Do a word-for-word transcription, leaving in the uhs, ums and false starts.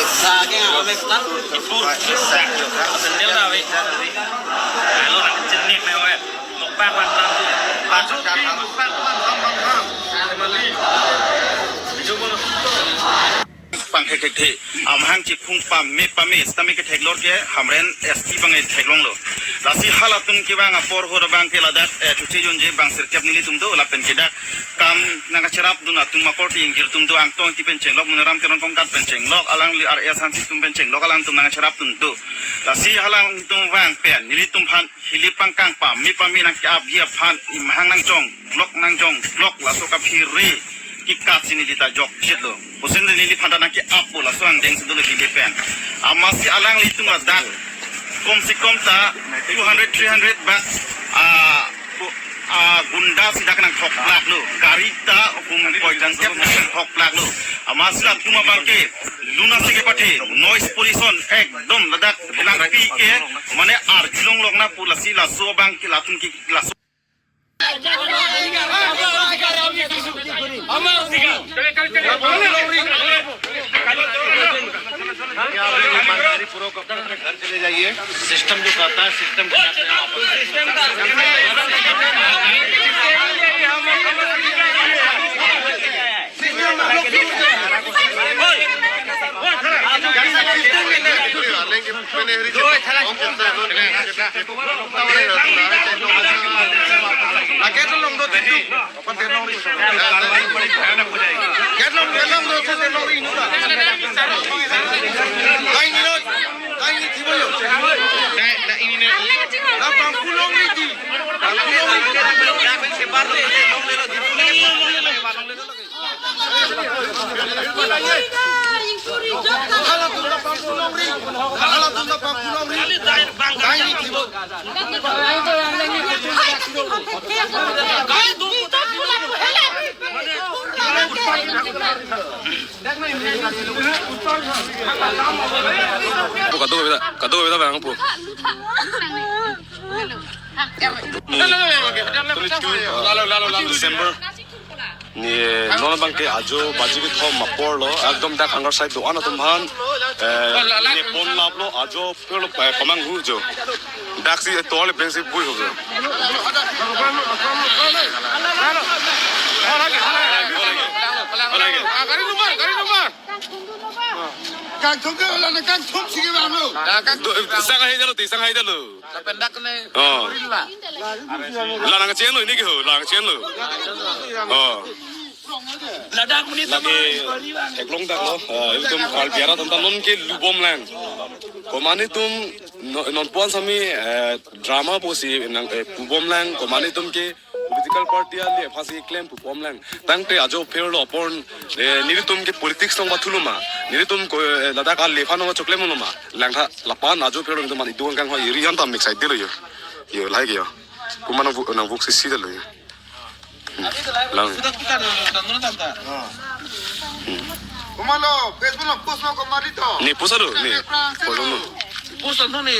Sa ke nga ame plan itu. Sendal dah, weh. Kalau nak jenek, weh. Tokpak wan plan tu. Masuk di tokpak wan, Sambanghang. Kembali. Itu pun. Pangthek thekthe, amahang chiphung pame pame, sitame ketheklor ke Hamren S P abang theklonglo. Lasi halatum kevang apor ahut abang ke ladak, eh, chuche junje bang sirkep nelitum do, lapen ke dak kam nangkacherapdun atum akorte ingjir atum do, Angtong Engti pen chenglok, Moniram Teron Kongkat pen chenglok, alangli R S Hanse atum pen chenglok, alangtum nangkacherapdun do. Lasi halangtum vang pen nelitum aphan hili pangkang pame pame nangke-apji aphan imahang nangjong, blok nangjong, blok laso kaphere kekat si neli ta jokchitlo. Pusin neli aphan ta nangke-appo laso angdeng si dolo hili pen. Amatsi alanglitum ladak kom se kom ta two hundred, three hundred ba, ah, ah, gunda si dak nangthokplaklo. Gari ta hum koi jangkep nangthokplaklo. Amatsi latum abang ke luna si kepathe, noise pollution ekdom ladak langpi ke mane arjulong lok nangpo, lasi laso abang ke latum ke laso system जो कहता है, सिस्टम के साथ में आप Pu, kado beda, kado beda bang pu. Ni, twenty-two, uh, December. Ni, eh, non abang ke ajo baji kethom apor lo, ekdom dak Hangar side do-an atum aphan, eh, ne pon laplo, ajo apherlo, eh, pamanghu jo. Dak si, eh, tole beng si bui ho jo. Gari number, gari number. Kangthum ke wala na kangthum sige bang lo. Do, eh, sang hai jalo, ti sang hai jalo. Lapen dak ne. Oh. Rila. La nangchenlo, ini ke ho, la nangchenlo. Oh. Ladak muni lagi teklong dak lo, eh, itum Karbi arat anta non ke lubomlang. Komane itum no-, non puan sami, eh, drama pusi nang, eh, pubomlang, komane itum ke political party ale aphansi klem pupomlang. Tangte ajo apherlo apor, eh, nelitum ke politics nangpathuloma. Nelitum ko, eh, ladak ale aphan nangchoklem loma. Langtha lapen ajo apherlo nelitum man idu kang ho iri anta mix side lo yo. Yo, like yo. Kuma nang vu-, nang vuk si si lo yo. Hmm. Lang. Kumalo, Facebook lo post lo kemari to. Ni post lo, ni. Post lo. Post lo ni.